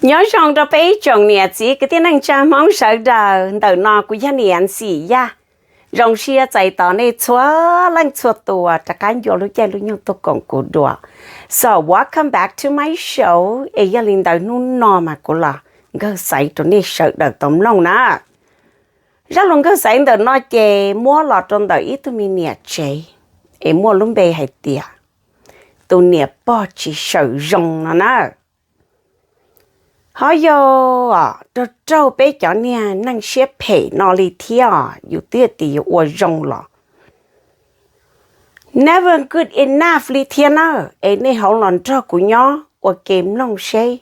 Nyob zoo rau peb ib tsoom niam txiv kwv tij neej tsa Hmoob sawv daws, ntawm no kuv yog niam Xim Yaj. Zoo siab txais tos nej txhua leej txhua tus rov qab ncua lub caij lub nyoog tuaj koom kuv dua. So welcome back to my show, es yog li ntawd hnub no mas kuv los nkawg xaiv rau nej sawv daws tau mloog na. Zaj lus nkawg xaiv ntawm no ces muab los rau ntawm ib tug me niam tsev, es muaj lub npe hais tias tus niam pog tsis sawm zoo no na. Ho yog raug raug peb cov niag neeg siab phem no li thiab os, yus twb tias yuav ua zoo los never good enough li thiab na. Es nej hauv los nrog kuv nyob ua ke mloog seb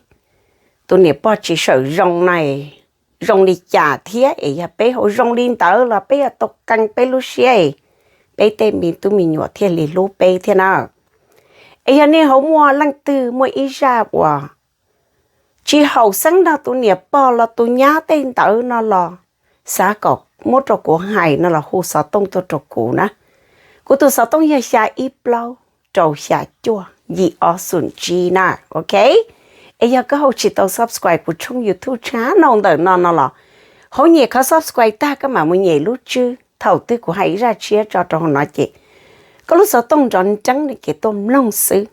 tus niam pog tsis sawm zoo na, zoo li cas thiab, es yog peb hauv zoo li ntawd los peb yuav tau qee peb lub siab, peb tej me tub me nyuam thiaj li hlub peb thiab na. Es yog nej hauv muaj leej twg muaj ib zaj uas tsis haum xeeb nrog tus niam pog los tus nyab tej ntawd no los xav kom muab rau kuv hais no los hu xov tooj tuaj rau kuv na. Kuv tus xov tooj yog xya ib plaub rau xya cuaj yim ob xoom tsib na, ok. Es yog koj hu tsis tau subscribe kuv tshooj YouTube channel ntawm no no los hauv nyem khov subscribe tag koj mam mus nyem lub tswb, thaum twg kuv hais ib zaj tshiab tso rau hauv no ces koj lub xov tooj nrov nreeb li ces tuaj mloog xwb.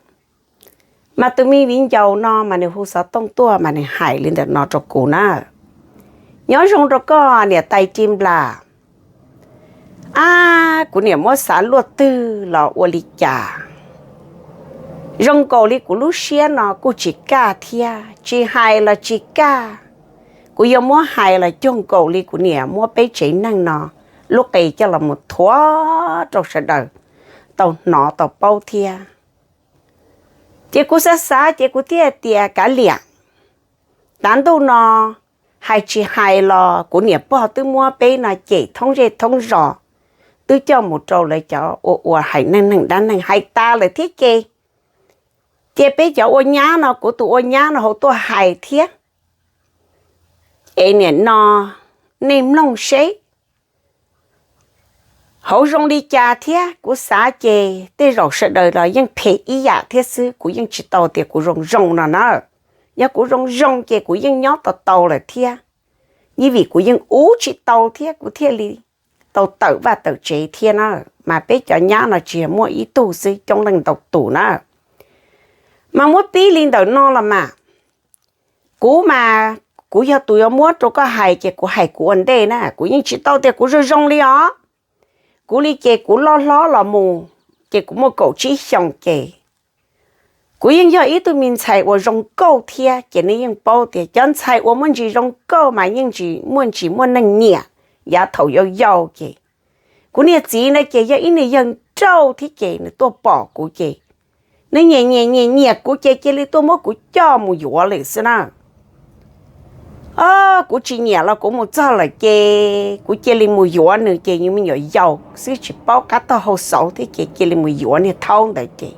Mas tus me viv ncaus no mas nws hu xov tooj tuaj mas nws hais li ntawm no rau kuv na. Nyob zoo rau koj niam tais Ris Nplas. Ab, kuv niam muab xav luaj twg los ua li cas. Zoo nkaus li kuv lub siab no kuj tsis kaj thiab, tsis hais los tsis kaj. Kuv yuav muab hais los cuag nkaus li kuv niam muab peb tsev neeg no lub qe coj los mus thuav rau sawv daws tau hnov tau paub thiab. Ces kuv xav xav ces kuv thiaj tias kav liam, tav ntuj no hais tsis hais los kuv niam pog twb muab peb no cem thoob zej thoob zos, twb coj mus rau lawv cov ua ua hais neeg neeg dab neeg hais tas lawm thiab ces, ces peb cov ua nyab no, kuv tus ua nyab no hauv tuaj hais thiab. Es nim no nej mloog seb hauv zoo li cas thiab, kuv xav ces tej zaum sawv daws los yeej phem ib yam thiab xwb, kuv yeej tsis tau tias kuv zoo zoo no na. Yog kuv zoo zoo ces kuv yeej nyob tau tau lawm thiab, ib vim kuv yeej ub tsis tau thiab kuv thiaj li tau tawm vaj tawm tsev thiab na. Mas peb cov nyab no tsis yog muaj ib tug xwb, coob leej ntau tus na. Mas muab pib li ntawm no los mas, kuv mas kuv yog tus yuav muab rau koj hais ces kuv hais kuv ua ntej na, kuv yeej tsis tau tias kuv zoo zoo li os. Kuv li ces kuv loj hlob los mus ces kuv muaj kaum tsib xyoos ces kuv yeej yog ib tug me ntxhais uas zoo nkauj thiab ces nej yeej paub tias cov ntxhais uas muaj ntsis zoo nkauj mas yeej tsis muaj ntsis muaj neeg nyiam yav thaum yau yau ces. Kuv niag txiv na ces yog ib niag yawg nrauj thiab ces nws tuaj pom kuv ces nws nyiam nyiam nyiam nyiam kuv ces cia li tuaj muab kuv coj mus yuav lawm xwb na. O, kuv tsis nyiam los kuv mus txog lawm ces kuv cia li mus yuav nws ces yus me nyuam yaus xwb tsis paub qab tog hau xauv thiab ces cia li mus yuav niag thaub ntawd ces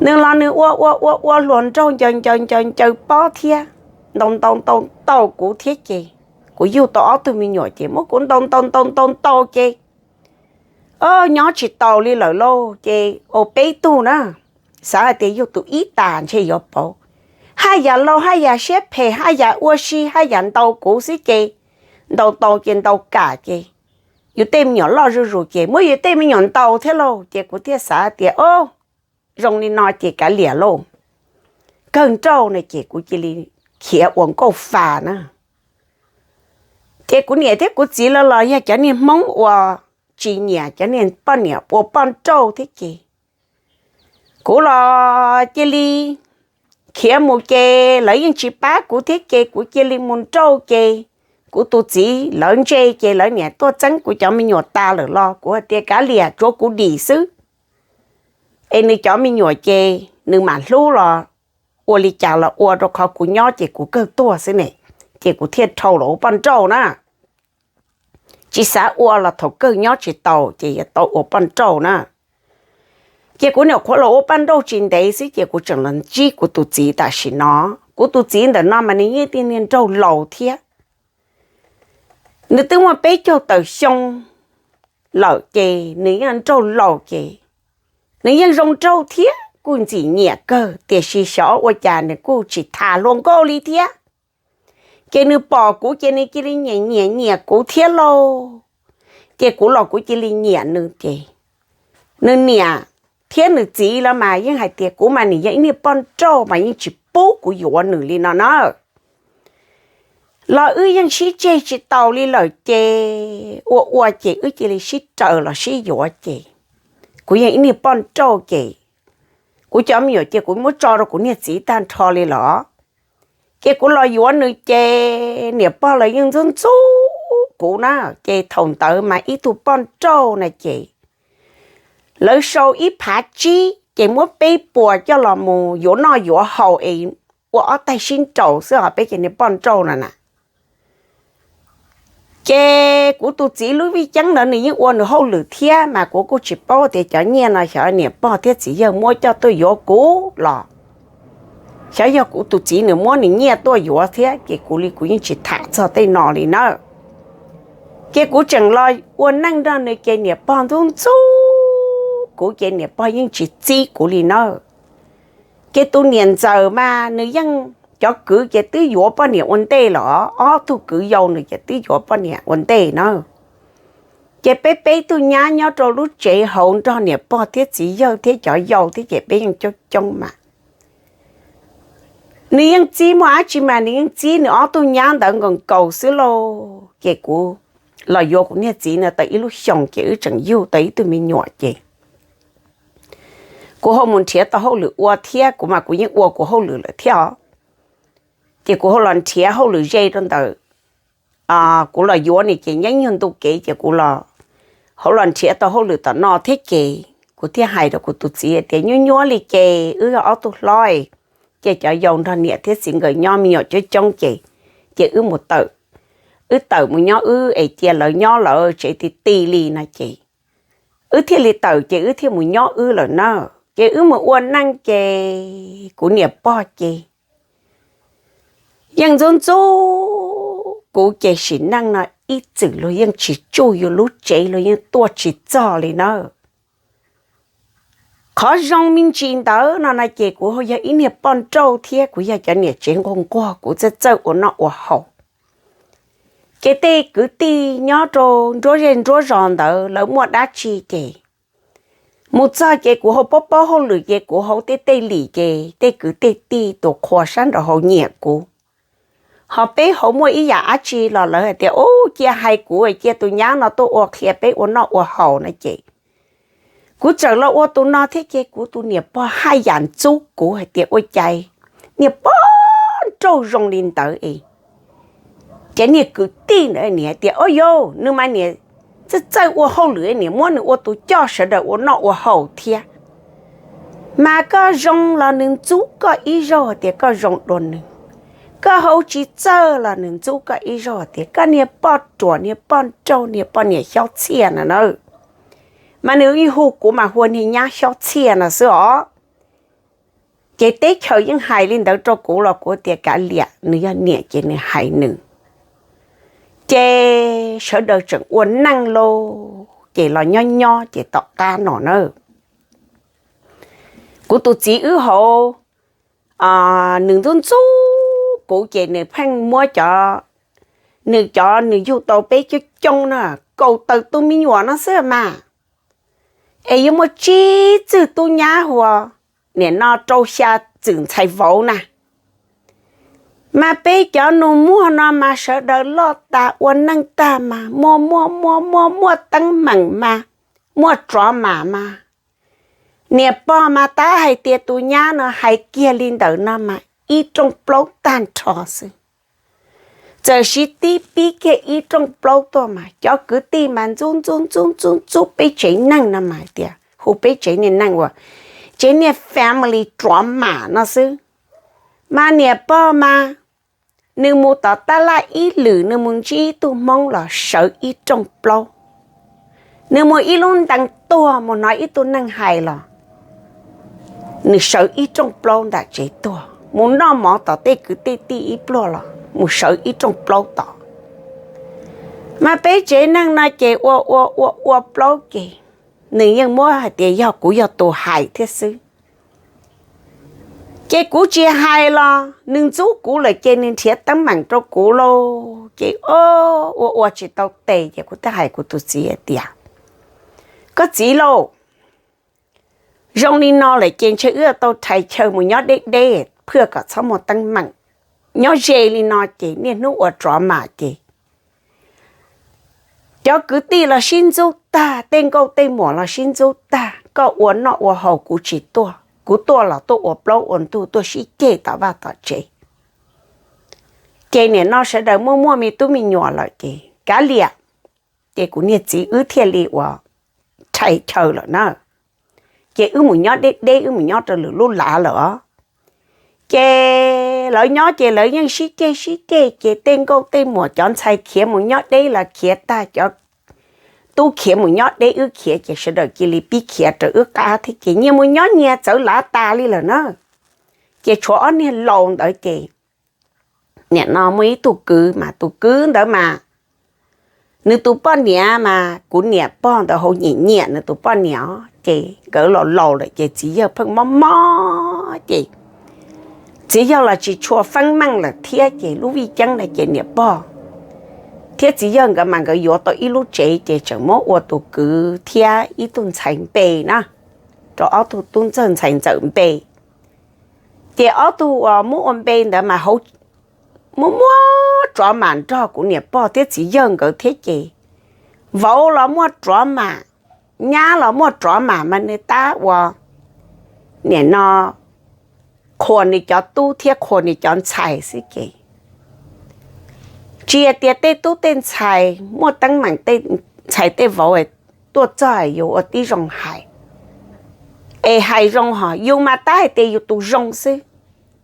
nws los nws ua ua ua ua hluas nraug ncaws ncaws ncaws ncaws pob thiab ntaus ntaus ntaus ntaus kuv thiab ces kuv yug tau ob tug me nyuam ces muab kuv ntaus ntaus ntaus ntaus ntaus ces o, nyob tsis taus li lawm lauj ces ua peb tug na. Xav hais tias yug tus ib tas ntshe yuav pauv. Haj yam laus haj yam siab phem haj yam ua si haj yam ntaus kuv xwb ces ntaus ntaus ces ntaus kam ces yus tej me nyuam loj zuj zus ces muab yus tej me nyuam ntaus thiab lauj ces kuv thiaj xav tias o, zoo li no ces kav liam lauj, kawg nrauj no ces kuv cia li khiav ua nkauj fa na. Ces kuv niam thiab kuv txiv lawv los yog cov niag Hmoob uas tsis nyiam cov niag poj niam ua poj nrauj thiab ces kuv los cia li khiav mus ces lawv yeej tsis pab kuv thiab ces kuv cia li mus nrauj ces kuv tus txiv lawv ntse ces lawv niam tuaj txeeb kuv cov me nyuam tas lawm los kuv hais tias kav liam tsuav kuv dim xwb. Es nws cov me nyuam ces nws mam hlub los ua li cas los ua rau qhov kuv nyob ces kuv kawg tuag xwb ne, ces kuv thiaj dhau los ua poj nrauj na. Tsis xav ua los thaum kawg nyob tsis tau ces yuav tau ua poj nrauj na. Ces kuv nyuam qhuav los ua poj nrauj tsis ntev xwb ces kuv tseem los ntsib kuv tus txiv tam sim no. Kuv tus txiv ntawm no mas nws yeej tij niag nraug laus thiab. Nws twb muaj peb caug tawm xyoo lawm ces nws yeej nraug laus ces nws yeej zoo nraug thiab. kuj ntxim nyiam kawg, tiam sis xyov ua cas nws kuj tsis tham hluas nkauj li thiab. Ces nws pom kuv ces nws cia li nyiam nyiam nyiam kuv thiab lauj. Ces kuv los kuv cia li nyiam nws ces nws niam thiab nws txiv los mas yeej hais tias kuv mas nim yog ib niag poj nrauj mas yeej tsis pub kuv yuav nws li no na. Los wb yeej sib tseg tsis taus li lawm ces ua ua ces wb cia li sib raws los sib yuav ces kuv yog ib niag poj nrauj ces kuv cov me nyuam ces kuv muab tso rau kuv niag txiv tag nrho li los. Ces kuv los yuav nws ces niam pog lawv yeej ntxub ntxub kuv na. Ces thaum ntawd mas ib tug poj nrauj na ces lawv sau ib phav tsib ces muab peb puas coj los mus yuav noj yuav haus es ua ob taig sib nraus xwb ho peb ces niag poj nrauj no na. Ces kuv tus txiv lub vij ceeb ntawd nws yeej ua nws hauj lwm thiab mas kuv kuj tsis paub tias cov nyiaj no xyov niam pog thiab txiv yawg muab coj tuaj yuav kuv los xyov yog kuv tus txiv nws muab nws nyiaj tuaj yuav thiab ces kuv li kuv yeej tsis tham txog tej no li na. Ces kuv tseem los ua neej nrog nws ces niam pog ntxub ntxub kuv ces niam pog yeej tsis txib kuv li na. Ces tus niam ntxawm mas nws yeej, cov kwv ces twb yuav poj niam ua ntej los, ob tug kwv yau nws ces twb yuav poj niam ua ntej na. Ces peb peb tug nyab nyob rau lub tsev hauv nrog niam pog thiab txiv yawg thiab cov yau thiab ces peb yeej coob coob mas nws yeej txib muaj dab tsi mas nws yeej txib nws ob tug nyab ntawd nkaus nkaus xwb lauj. Ces kuv los yuav kuv niag txiv no tau ib lub xyoos ces wb tseem yug tau ib tug me nyuam ces kuv ho mus nrhiav tau hauj lwm ua thiab, kuv mas kuv yeej ua kuv hauj lwm lawm thiab os. Ces kuv ho los nrhiav hauj lwm ze rau ntawm kuv los yuav nws ces nyob nyuag ntu kev ces kuv ho los nrhiav tau hauj lwm tom no thiab ces kuv thiaj hais rau kuv tus txiv tias nyuab nyuab li ces wb yog ob tug hlob, ces cov yau nrog niam thiab txiv nkawd nyob me nyuam coob coob ces, ces wb mus tawm, wb tawm mus nyob wb es cia lawv nyob lawv tsev ti ti li no ces wb thiaj li tawm ces wb thiaj mus nyob wb lawm na. Ces wb mus ua neej ces kuv niam pog ces yeej ntxub ntxub kuv ces sim neej no ib txwm luag yeej tsis tsuj yus lub tsev, luag yeej tuaj tsis txog li na. Qhov zoo me ntsis ntawd no na ces kuv yog ib niag poj nrauj thiab kuv yog cov niam tsev nquag nquag kuv txawj txawj ua noj ua haus. Ces tej kwv tij nyob rau nruab zej nruab zos ntawd lawv muaj dab tsi ces mus txog ces kuv ho paub paub hauj lwm ces kuv hauv tej tej lim ces tej kwv tej tij tus qhua sab nraud hauv nyiam kuv. Ho peb hauv muaj ib yam dab tsi los lawv hais tias ub cia hais kuv cia tus nyab no tuaj ua qhia peb ua noj ua haus no ces kuv txawm los ua tus no thiab ces kuv tus niam pog haj yam ntxub kuv hais tias ua cas niag poj nrauj zoo li ntawd es ces niag kwv tij ntawd nim hais tias o yau nws mas niam txawj txawj ua hauj lwm, niam muab nws ua tus coj sawv daws ua noj ua haus thiab. Mas koj zoo los nws ntxub koj ib zaug hais tias koj zoo dua nws, koj hauv tsis txawj los nws ntxub koj ib zaug hais tias koj niag poj ruam niag poj nrauj niag poj niam xyob txhiaj no na. Mas nws hu kuv mas hu ua niag nyab xyob txhiaj no xwb os. Ces teb chaws yeej hais li ntawd rau kuv los kuv tias kav liam, nws yog niam ces nws hais nws. Ces sawv daws tseem ua neej lauj, ces los nyob nyob ces tom qab no na kuv tus txiv wb hauv nws ntxub ntxub kuv ces nws pheej muab cov, nws cov nws yug tau peb coob coob na, kaum tawm tus me nyuam no xwb mas, es yuav muaj tsib txwg tub nyab hu ua nim no rau xya txwm ntxhais vauv na. Mas peb cov nus muag no mas sawv daws loj tas ua neej tag mas muaj muaj muaj muaj muaj teeb meem mas muaj rov mam mas, niam pog mas tab hais tias tus nyab no hais kiag li ntawm no mas ib rooj plaub tag nrho xwb. Txawm siv tib pib kiag ib rooj plaub tuaj mas cov kwv tij mas ntxub ntxub ntxub ntxub ntxub peb tsev neeg no mas hais tias hu peb tsev niag neeg ua tsev niag family rov mam no xwb. Mas niam pog mas nws mus tom tab laj ib lwm nws mus ntsib ib tug hmoob los sawv ib rooj plaub. Nws mus ib lub ntees tuag mus hnov ib tug neeg hais los nws sawv ib rooj plaub ntam tsev tuag, mus noj mov tom tej kwv tej tij ib pluag los mus sawv ib rooj plaub tod. Mas peb tsev neeg no ces ua ua ua ua plaub ces nws yeej muab hais tias yog kuv yog tus hais thiab xwb. Ces kuv tsis hais los nws ntxub kuv lawm ces nws nrhiav teeb meem rau kuv lauj. Ces ua ua tsis tau tes ces kuv thiaj hais kuv tus txiv hais tias, koj txiv lauj, zoo li no lawm ces ntshe wb tau rhais chaw mus nyob deb deb phaj kom txhob muaj teeb meem. Nyob ze li no ces niaj hnub ua rov mas ces cov kwv tij los sib ntxub tag, tej nkauj tej muam los sib ntxub tag, koj ua noj ua haus kuv tsis tuaj, kuv tuaj los tuaj ua plaub ua ntug tuaj sib ceg tom vaj tom tsev. Ces nim no sawv daws muaj muaj me tub me nyuam lawm ces kav liam, ces kuv niag txiv wb thiaj li ua rhais chaw lawm na. Ces wb mus nyob deb deb, wb mus nyob rau lwm lub lav lawm os. Ces lawv nyob ces lawv yeej sib ceg sib ceg ces tej nkauj tej muam cov ntxhais khiav mus nyob deb los khiav tag, cov tub khiav mus nyob deb wb khiav ces sawv daws cia li pib khiav rau wb qab thiab ces nyias mus nyob nyias txawv lav tas li lawm na. Ces tshuav ob niag laus ntawd ces nim no muaj ib tug kwv mas tus kwv ntawd mas nws tus poj niam mas kuv niam pog ntawd hauv nyiam nyiam nws tus poj niam os. Ces nkawd los laus lawm ces txiv yawg pheej mob mob ces txiv yawg los tsis tshua feeb meej lawm thiab ces lub vij ceeb na ces niam pog thiab txiv yawg nkawd mas nkawd yuav tau ib lub tsev ces tseem muab ua tus kwv thiab ib tug ntxhais npe na, rau ob tug tub ntxawg ntxhais ntxawm npe. Ces ob tug uas muab ua npe ntawd mas hauv muaj muab rov mam nrog kuv niam pog thiab txiv yawg nkawd thiab ces vauv los muaj rov mam, nyab los muaj rov mam mas nws tab ua nim no qhuas nws cov tub thiab qhuas nws cov ntxhais xwb ces tsis yog tias tej tub tej ntxhais muaj teeb meem, tej ntxhais tej vauv tuaj txog yuav ua tib zoo hais, es hais zoo hos yus mas tab hais tias yus tus zoo xwb,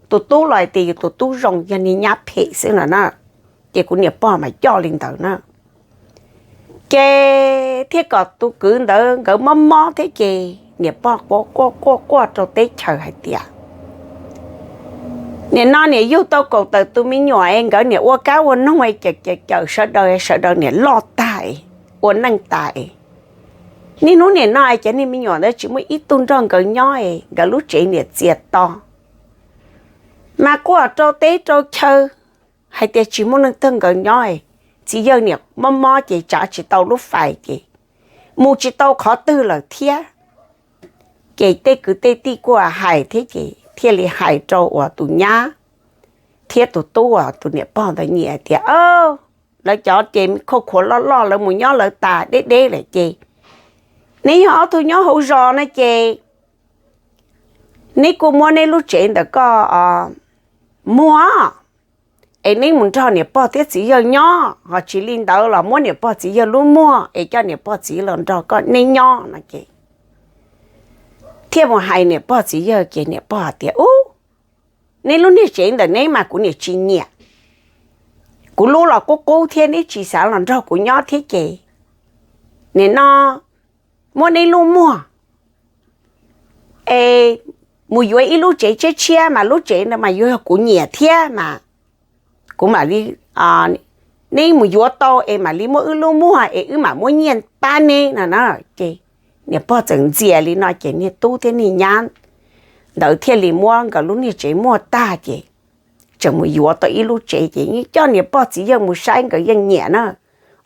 tus tub los hais tias yus tus tub zoo, yog niag nyab phem xwb no na. Ces kuv niam pog mas coj li ntawd na. Ces thiaj kom tus kwv ntawd nkawd mob mob thiab ces niam pog quaj quaj quaj quaj rau teb chaws hais tias nim no niam yug tau kaum tawm tus me nyuam es nkawd niam ua kab ua noog es cawm cawm cawm sawv daws, sawv daws niam loj tag es ua neej tas es niaj hnub nim no es cov niag me nyuam ntawd tsis muaj ib tug nrog nkawd nyob es nkawd lub tsev niam txias to, mas quaj rau teb rau chaw hais tias tsis muaj neeg nrog nkawd nyob es txiv yawg niam mob mob ces tsav tsis tau lub fais ces mus tsis tau qhov twg lawm thiab. Ces tej kwv tej tij kuj hais thiab ces thiaj li hais rau uas tus nyab thiab tus tub uas tus niam pog ntawd nyiam tias, lawv cov ces khauj khuav loj loj lawv mus nyob lawv tas deb deb lawm ces neb yog ob tug nyob hauv zos no ces neb kuj muab neb lub tsev ntawm koj muag es neb mus nrog niam pog thiab txiv yawg nyob, ho tsis li ntawd los muab niam pog txiv yawg lub muag es coj niam pog txiv los nrog koj neb nyob no ces thiaj mus hais niam pog txiv yawg ces niam pog hais tias, ub, neb lub niag tsev ntawm neb mas kuv niam tsis nyiam, kuv lub los qub qub thiab neb tsis xav los nrog kuv nyob thiab ces nim no muab neb lub muag es mus yuav ib lub tsev tshiab tshiab mas lub tsev ntawd mas yuav yog kuv nyiam thiab mas kuv mam li, neb mus yuav tau es mam li muab wb lub muag es wb mam muab nyiaj pab neb no na. Ces niam pog txawm ntxias li no ces niag tub thiab niag nyab ntawd thiaj li muab nkawd lub niag tsev muag tag ces tseem mus yuav tau ib lub tsev ces yeej coj niam pog txiv yawg mus saib nkawd yeej nyiam na.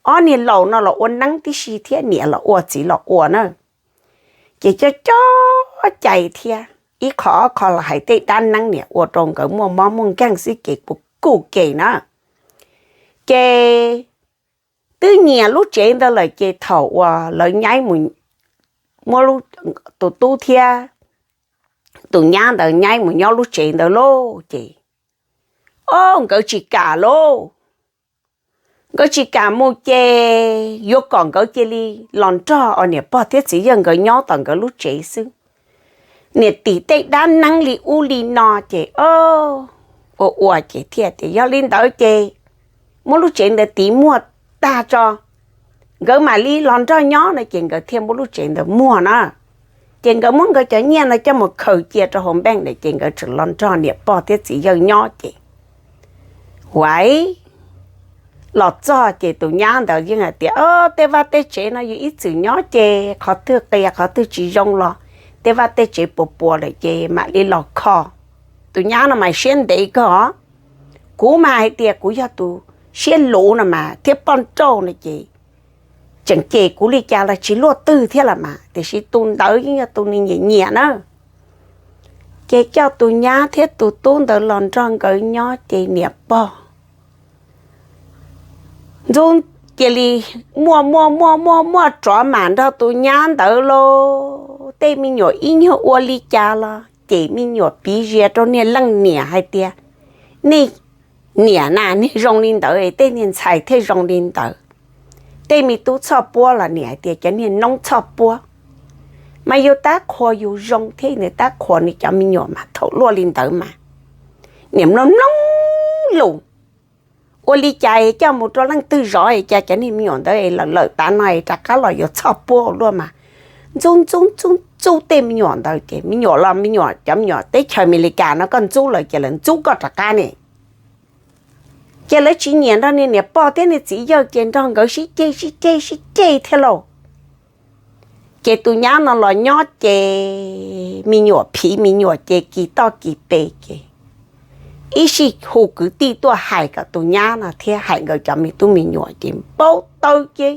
Ob niag laus no los ua neeb tib si thiab niam los ua txiv los ua na. Ces coj coj cai thiab ib qho ob qho los hais tej dab neeb niam ua rau nkawd muaj mob muaj nkeeg xwb ces kuj kuj ke na. Ces twb nyiam lub tsev ntawd lawm ces thaum uas lawv nyaib mus, muab tus tub thiab tus nyab ntawd nyaib mus nyob lub tsev ntawd lauj ces, o, nkawd tsis kam lauj. Nkawd tsis kam mus ces yuav kom nkawd cia li los nrog os niam pog thiab txiv yawg nkawd nyob tom nkawd lub tsev xwb. Niam tim tej dab neeb li ub li no ces, o, ua ua ces thiaj tias yog li ntawd ces muab lub tsev ntawd tiv muag tag tso, nkawd mam li los nrog nyob no ces nkawd thiaj muab lub tsev ntawd muag na. Ces nkawd muab nkawd cov nyiaj no coj mus khaws cia rau hauv npeej na ces nkawd tseem los nrog niam pog thiab txiv yawg nyob ces, huaiv, los txog ces tus nyab ntawd yeej hais tias, o, tej vaj tej tsev no yus ib txwm nyob ces qhov twg qias qhov twg tsis zoo los tej vaj tej tsev puas puas lawm ces mam li los kho. tus nyab no mas siab ntev kawg os. Kuv mas hais tias kuv yog tus siab luv no mas thiab poj nrauj no ces tseem cem kuv li cas los tsis luaj twg thiab los mas, tiam sis tus ntawd yeej yog tus nws nyiam nyiam na. Ces coj tus nyab thiab tus tub ntawd los nrog nkawd nyob ces niam pog ntxub cia li muaj muaj muaj muaj muaj rov mam nrog tus nyab ntawd lauj. Tej me nyuam ib nyuag ua li cas los cem me nyuam piv zias rau niag leej niam hais tias, nej niam na niag zoo li ntawd tej niag ntxhais thiaj zoo li ntawd. Tej me tub txhoj puab los niam hais tias cov niag noob txhoj puab. Mas yus tab qhuas yus zoo thiab nws tab qhuas nws cov me nyuam mas thaum luaj li ntawd mas niam mloog mloog lus. Ua li cas coj mus rau leej twg zov es cas cov niag me nyuam ntawd es lawm lawm tav no es rov qab los yuav txhoj puab ua luaj mas. Ntxub ntxub ntxub ntxub tej me nyuam ntawd ces me nyuam los me nyuam cov me nyuam teb chaws Amelikas no koj ntxub lawv ces lawv ntxub koj rov qab ne. Ces lawv tsis nyiam nrog niag niam pog thiab niag txiv yawg ces nrog nkawd sib ceg sib ceg sib ceg thiab lauj. Ces tus nyab no los nyob ces me nyuam phiv me nyuam ces kis toj kis pes ces ib sij hu kwv tij tuaj hais kom tus nyab no thiab hais nkawd cov me tub me nyuam ces npau taws ces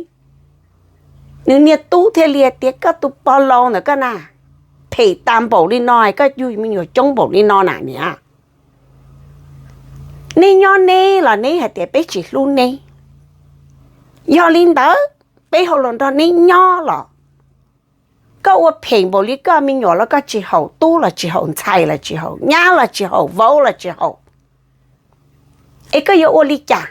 nws niag tub thiaj li tias, koj tus pog laus ntawd koj na, phem tas npaum li no koj yug me nyuam coob npaum li no na niam. Neb nyob neb los neb hais tias peb tsis hlub neb. Yog li ntawd peb ho los nrog neb nyob los koj ua phem npaum li koj me nyuam los koj tsis haum, tub los tsis haum, ntxhais los tsis haum, nyab los tsis haum, vauv los tsis haum. Es koj yuav ua li cas?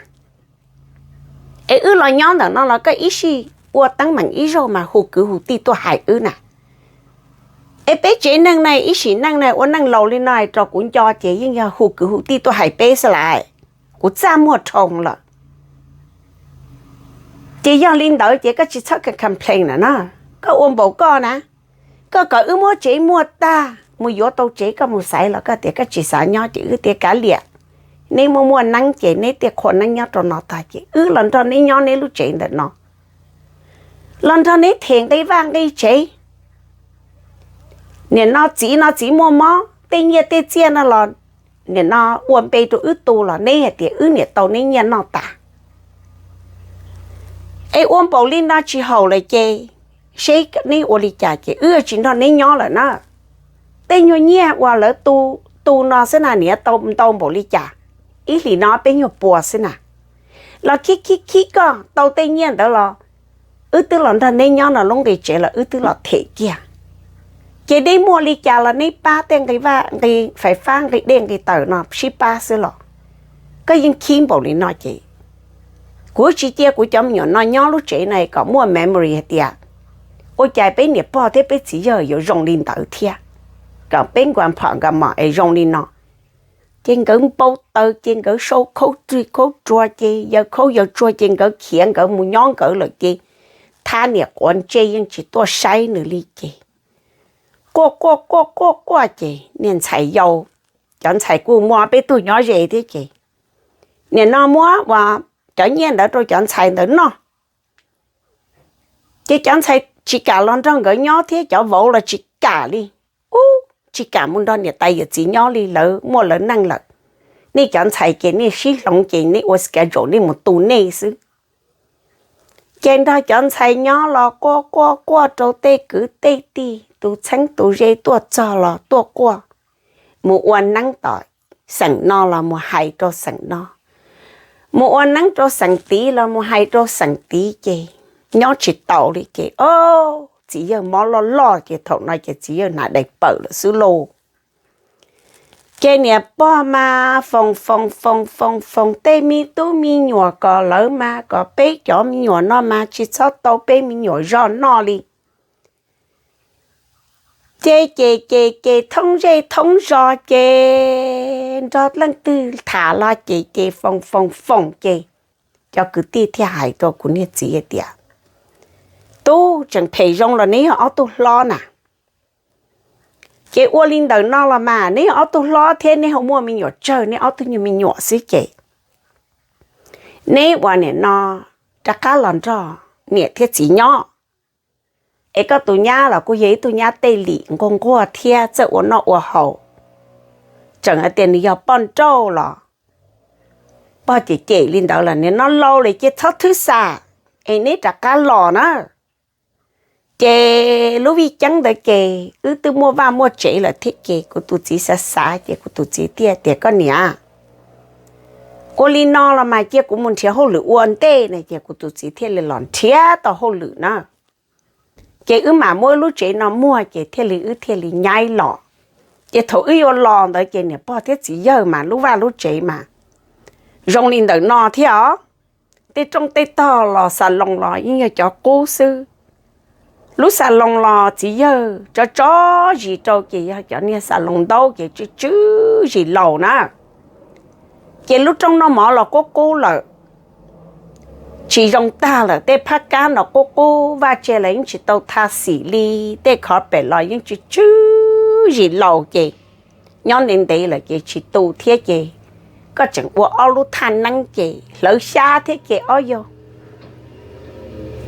Es wb los nyob ntawm no los koj ib sij ua teeb meem ib zaug mas hu kwv hu tij tuaj hais wb na. Es peb tsev neeg na ib sim neej na ua neej laus li no rau kuv nco ces yeej yog hu kwv hu tij tuaj hais peb xwb lais. Kuv txaj muag dhau lawm. Ces yog li ntawd ces koj tsis txhob complain na no. Koj ua npaum koj na, koj kom wb muab tsev muag tag mus yuav tau tsev koj mus xaiv los koj tias koj tsis xav nyob ces wb tias kav liam. Neb muaj muaj neeb ces neb thiaj qhua neeb nyob rau no tag ces wb los nrog neb nyob neb lub tsev ntawm no, los nrog neb them nqi vaj nqi tsev. Nim no txiv no txiv muaj mob, tej nyiaj tej txiaj no los nim no ua npe rau wb tu los neb hais tias wb niam tau neb nyiaj noj tas. Es ua npaum li no tsis haum lawm ces seb neb ua li cas ces wb tsis nrog neb nyob lawm na. Tej nyuag nyiaj uas lawv tu no xwb na niam tau ntau npaum li cas, ib hlis no peb nyuag pua xwb na. Los khib khib khib koj tau tej nyiaj ntawd los wb twb los nrog neb nyob no lub nqi tsev los wb twb los them kiag. Ces neb muaj li cas los neb pab tej nqi vaj nqi fais fab nqi dej nqi taws no sib pab xwb los koj yeej khib npaum li no ces kuv tsis cia kuv cov me nyuam no nyob lub tsev no kom muaj memory hais tias ua cas peb niam pog thiab peb txiv yawg yuav zoo li ntawd thiab, kom peb nkua phom nka mom es zoo li no. Ces nkawd npau taws ces nkawd sau khaub rig khaub tsua ces yawg khaub yawg tsua ces nkawd khiav nkawd mus nyob nkawd lawm ces thab niam quav ntsej yeej tsis tuaj saib nws li ces quaj quaj quaj quaj quaj ces niag ntxhais yau, cov ntxhais kuj muaj peb tug nyob ze thiab ces nim no muab uas cov nyiaj ntawd rau cov ntxhais ntawd noj. Ces cov ntxhais tsis kam los nrog nkawd nyob thiab cov vauv los tsis kam li. Ub, tsis kam mus nrog niam tais yawm txiv nyob li, lawv muaj lawv neej lawm. Nej cov ntxhais ces nej sib hloov ces nej ua schedule nej mus tu nej xwb. Ces nrog cov ntxhais nyob los quaj quaj quaj rau tej kwv tej tij tus txheeb tus ze tuaj txog los tuaj quaj, mus ua neeb tom xeem no los mus hais rau xeem no, mus ua neeb rau xeem tid los mus hais rau xeem tid ces nyob tsis taus li ces o, txiv yawg mob loj loj ces thaum no ces txiv yawg hnav dais pawm lawm xwb lauj. Ces niam pog mas foom foom foom foom foom tej me tub me nyuam kom lawv mas kom peb cov me nyuam no mas tsis txhob tau peb me nyuam zog noj li. Ces ces ces ces thoob zej thoob zos ces nrog leej twg tham los ces ces foom foom foom ces cov kwv tij thiaj hais rau kuv niag txiv hais tias, tub, tseem phem zoo los neb yog ob tug hlob na. Ces ua li ntawm no los mas neb yog ob tug hlob thiab neb ho muaj me nyuam tsawg, neb ob tug nyuag me nyuam xwb ces neb ua nim no rov qab los nrog niam thiab txiv nyob. Es koj tus nyab los kuj yog ib tug nyab tej lim nquag nquag thiab txawj ua noj ua haus. tseem hais tias nws yog poj nrauj los pog cem cem li ntawd los, nim no laus lawm ces txhob thwb xa es neb rov qab los na. Ces lub vij ceeb ntawd ces wb twb muaj vaj muaj tsev lawm thiab ces kuv tus txiv xav xav ces kuv tus txiv thiaj tias, koj niam, ua li no los mas cia kuv mus nrhiav hauj lwm ua ntej na. Ces kuv tus txiv thiaj li los nrhiav tau hauj lwm na. Ces wb mam muab lub tsev no muag ces thiaj li wb thiaj li nyaib los. Ces thaum wb yuav los ntawd ces niam pog thiab txiv yawg mas lub vaj lub tsev mas zoo li ntawm no thiab os. Tej rooj tej tog los xas loos los yeej yog cov qub xwb. Lub xas loos los txiv yawg tso tso zis rau ces yog cov niag xas loos ntaub ces tsw tsw zis laus na. Ces lub rooj noj mov los qub qub lawm, tsis zoo tag lawm, tej phab kab los qub qub, vaj tse los yeej tsis tau tha xim li, tej khov pem los yeej tsw tsw zis laus ces nyob ntev ntev lawm ces tsis tu thiab ces koj tseem ua ob lub thaj neeb ces hlawv xyab thiab ces ob yog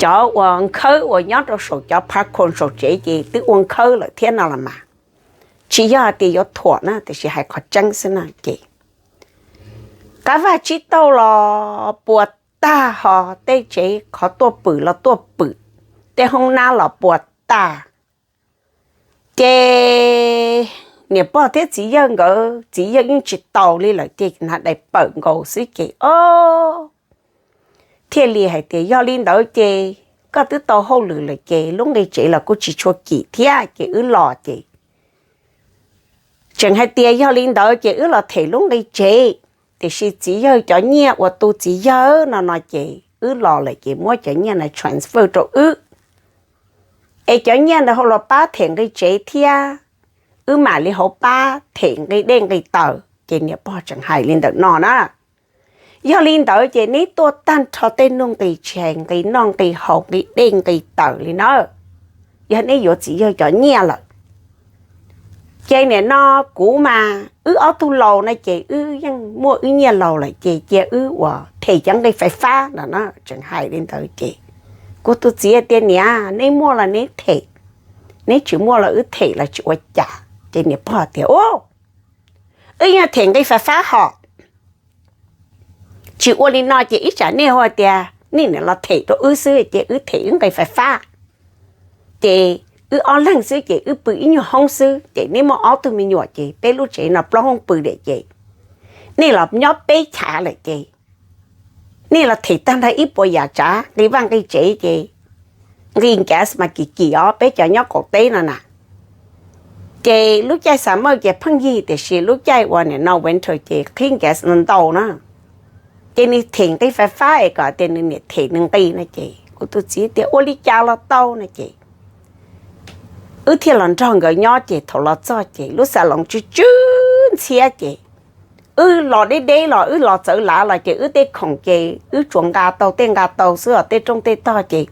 cov uas nkhawb uas nyob rau saum cov phav khos saum tsev ces twb ua nkhawb lawm thiab no los mas. Tsis yog hais tias yuav thuam na, tiam sis hais qhov tseeb xwb na ces qab vaj tsib taug los puas tag, ho tej tsev qhov tuaj pwm los tuaj pwm, tej hoob nab los puas tag. Ces niam pog thiab txiv yawg nkawd, txiv yawg yeej tsis taus li lawm ces hnav dais pawm nkaus xwb ces o thiaj li hais tias, yog li ntawd ces koj twb tau hauj lwm lawm ces lub nqi tsev los kuj tsis tshua kim thiab ces wb los ces tseem hais tias yog li ntawd ces wb los them lub nqi tsev, tiam sis txiv yawg cov nyiaj uas tu txiv yawg no no ces wb los lawm ces muab cov nyiaj no transfer rau wb, es cov nyiaj ntawd ho los pab them nqi tsev thiab, wb mam li hauv pab them nqi dej nqi taws. Ces niam pog tseem hais li ntawm no na, yog li ntawd ces neb tuaj tag nrho tej nuj nqis tsis hais nqi noj nqi haus nqi dej nqi taws li na, yog neb yuav txiv yawg cov nyiaj lawm. Ces nim no kuv mas wb ob tug laus na ces wb yeej muaj wb nyiaj laus lawm ces cia wb ua them cov nqi fais fab no na, tseem hais li ntawd ces kuv tus txiv tias, niam, neb muaj los neb them, neb tsis muaj los wb them los tsis ua cas. Ces niam pog tias, u, wb yeej them nqi fais fab hos, tsis ua li no ces ib tsam nej hu tias nej niam los them rau wb xwb ces wb them wb nqi fais fab, ces wb ob leeg xwb ces wb pw ib nyuag hoob xwb ces neb muaj ob tug me nyuam ces peb lub tsev no plaub hoob pw diam ces nej los nyob peb chav lawm ces nej los them tag nrho ib puas yam tsav nqi vaj nqi tsev ces nqi gas mas kim kim os peb cov nyob qaum teb no na. Ces lub caij summer ces pheej yig tiam sis lub caij uas nim no winter ces qhib gas no ntau na. Ces nws them nqi fais fab es kom tias nws niam them nws nqi no ces kuv tus txiv tias ua li cas los tau no ces wb thiaj los nrog nkawd nyob ces thaum los txog ces lub xas loos tsw tsw ntxhiab ces wb los deb deb los wb los txawv lav los ces wb tej khoom ces wb tsuas nqa tau tej nqa tau xwb os, tej rooj tej tog ces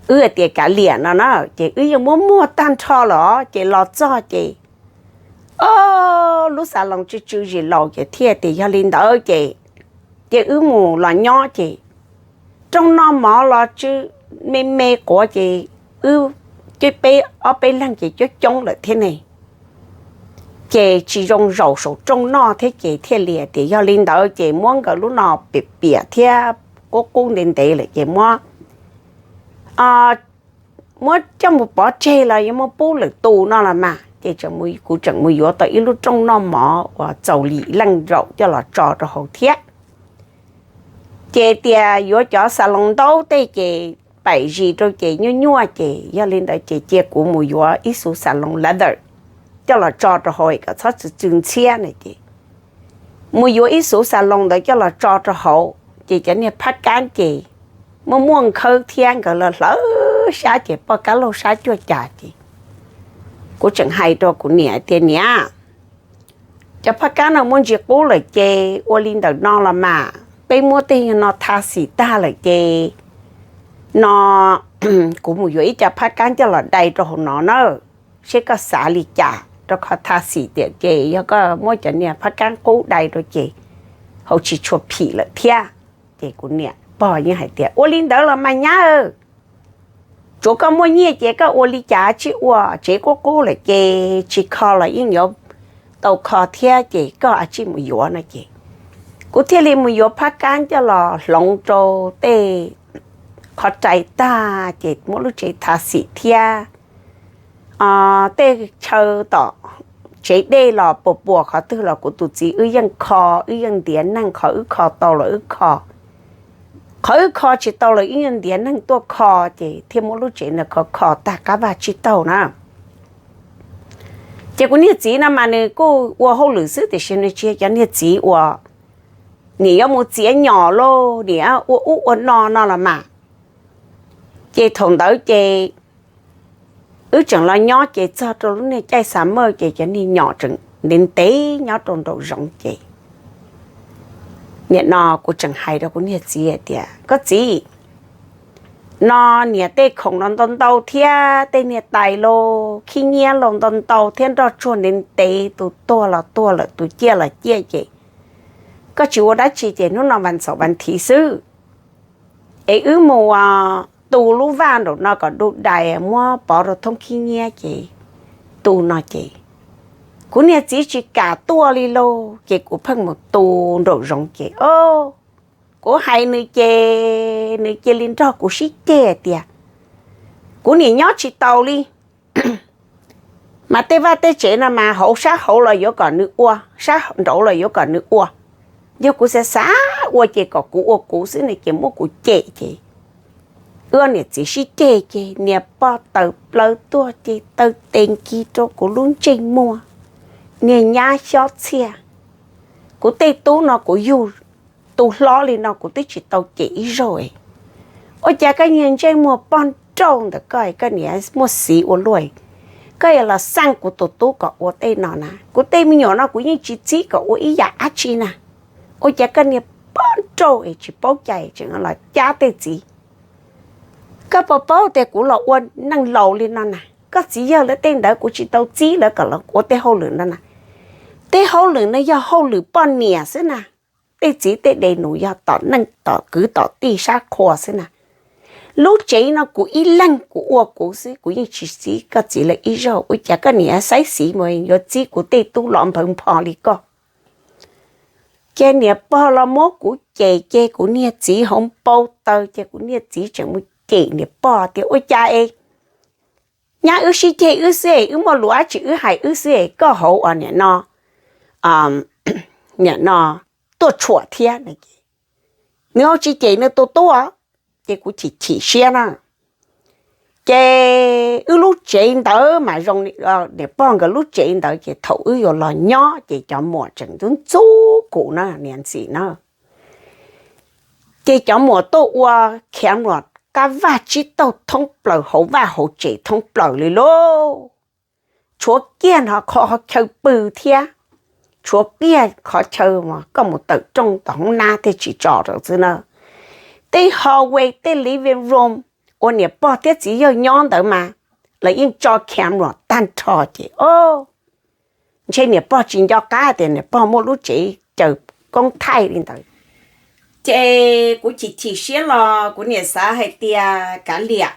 wb hais tias kav liam no na ces wb yeej muab muag tag nrho lawm os ces los txog ces o lub xas loos tsw tsw zis laus ces thiaj tias yog li ntawd ces ces wb mus los nyob ces rooj noj mov los tsw me me quav ces wb ceb peb ob peb leeg ces coob coob lawm thiab ne. Ces tsis zoo zaum saum rooj noj thiab ces thiaj li tias yog li ntawd ces muab nkawd lub no piam piam thiab qub qub ntev ntev lawm ces muab muab coj mus pov tseg los yuav muab pub lwm tus no los mas ces kuv tseem mus yuav tau ib lub rooj noj mov uas txaus lim leej zaum coj los tso rau hauv thiab. Ces tias yuav cov xas loos ntaub tej ces paim zis rau ces nyuaj nyuaj ces yog li ntawd ces cia kuv mus yuav ib xuv xas loos leather coj los tso rau hauv kom txhob tsw tsw ntxhiab na ces mus yuav ib xuv xas loos ntawd coj los tso rau hauv ces cov niag phab kab ces muaj muaj nkhawb thiab nkawd los hlawv sab ces poj kab laug sab cuaj cas ces kuv tseem hais rau kuv niam tias niam, cov phab kab no muaj ntsis qub lawm ces ua li ntawm no los mas peb muab tej no tha xim tag lawm ces no kuv mus yuav ib co phab kab coj los dai rau hauv no na, seb koj xav li cas rau qhov tha xim tiam ces yog koj muab cov niag phab kab qub dai rau ces hauv tsis tshua phim lawm thiab. Ces kuv niam pog yeej hais tias ua li ntawd los mas nyab, tsuav koj muaj nyiaj ces koj ua li cas tsis ua, tsev qub qub lawm ces tsis kho los yeej yuav tau kho thiab ces koj a tsij mus yuav no ces kuv thiaj li mus yuav phab kab coj los hloov rau tej qhov rais tag ces muab lub tsev tha xim thiab tej chaw tom tsev dej los puas puas qhov twg los kuv tus txiv wb yeej kho, wb yeej ntiav neeg, qhov wb kho tau los wb kho, qhov wb kho tsis tau los wb yeej ntiav neeg tuaj kho ces thiaj muab lub tsev ntawd kho kho tag qab vaj tsib taug na. Ces kuv niag txiv no mas nws kuj ua hauj lwm xwb tiam sis nws tsis yog cov niag txiv uas nim yuav mus txiav nyom lauj, nim ua ub ua no no los mas. Ces thaum ntawd ces wb tseem los nyob ces txog rau lub niag caij summer ces cov niag nyom tseem ntev ntev nyob rau nraum zoov ces nim no kuv tseem hais rau kuv niag txiv hais tias, koj txiv, no niam tej khoom los ntau ntau thiab tej niag tais los khib nyiab los ntau ntau thiab nroj tsuag ntev ntev, tus tuag los tuag lawm, tus ciaj los ciaj ces koj tsis ua dab tsi ces hnub no vas ntxaum vas thiv xwb es wb mus tu lub vaj nraum no kom du dais muab pov rau thoob khib nyiab ces tu no ces kuv niag txiv tsis kam tuaj li lauj. Ces kuv pheej mus tu nraum zoov ces o, kuv hais nws ces nws cia li nrog kuv sib ceg tias kuv niam nyob tsis taus li. Mas tej vaj tej tsev no mas hauv sab hauv los yuav kom nws ua, sab nraud los yuav kom nws ua. Yog kuv xav xav ua ces kom kuv ua kuv xwb no ces muab kuv cem ces wb niam txiv sib ceg ces niam pog tawm plaws tuaj ces taw tes nkig rau kuv lub ntsej muag, niag nyab xyob txhiaj. Kuv tej tub no kuv yug tus hlob li no kuv twb tsis tau cem ib zaug. Ua cas koj niag ntsej muag poj nrauj ntawm koj, koj niam muaj xiv ua luaj, koj yuav los xaj kuv tus tub kom ua tej no na? Kuv tej me nyuam no kuv yeej tsis txib kom ua ib yam dab tsi na. Ua cas koj niag poj nrauj es tsis paub cai tseem los cab tej txiv? Koj puas paub tias kuv los ua neej laus li no na? Koj txiv yawg lawv tej ntawd kuv tsis tau txib lawv kom los ua tej hauj lwm no na. Tej hauj lwm no yog hauj lwm poj niam xwb na. Tej txiv tej de nus yog tom neej tom kwv tom tij sab qhua xwb na. Lub tsev no kuv ib leeg kuv ua kuv xwb, kuv yeej tsis txib koj txiv lawv ib zaug. Ua cas koj niam xaiv xiv mus yuav txib kuv tej tub los nphawv npho li koj? Ces niam pog los muab kuv cem, ces kuv niag txiv hauv npau taws, ces kuv niag txiv tseem mus cem niam pog tias ua cas es nyab wb sib ceg wb xwb es, wb muaj lus dab tsi wb hais wb xwb es koj hauv ua niam no, niam no tuaj tshuam thiab no. Nws ho tsis cem nws tus tub, ces kuv chim chim siab na. Ces wb lub tsev ntawd mas zoo, niam pog nkawd lub tsev ntawd ces thaum wb yuav los nyob ces cov muam tseem ntxub ntxub kuv na niam ntxim na. Ces cov muam tuaj ua camera qab vaj tsib taug thoob plaws hauv vaj hauv tsev thoob plaws li lauj. Tshuav kiag no qhov chaw pw thiab, tshuav kiag qhov chaw koj mus tawm rooj tom hoob nab thiaj tsis tso rau xwb na. Tej hallway tej living room uas niam pog thiab txiv yawg nyob ntawd mas lawv yeej tso camera tag nrho ces o, ntshe niam pog tsis nco qab tias niam pog muaj lub tsev caws koob thaij li ntawd. Ces kuv chim chim siab los kuv niam xav hais tias kav liam,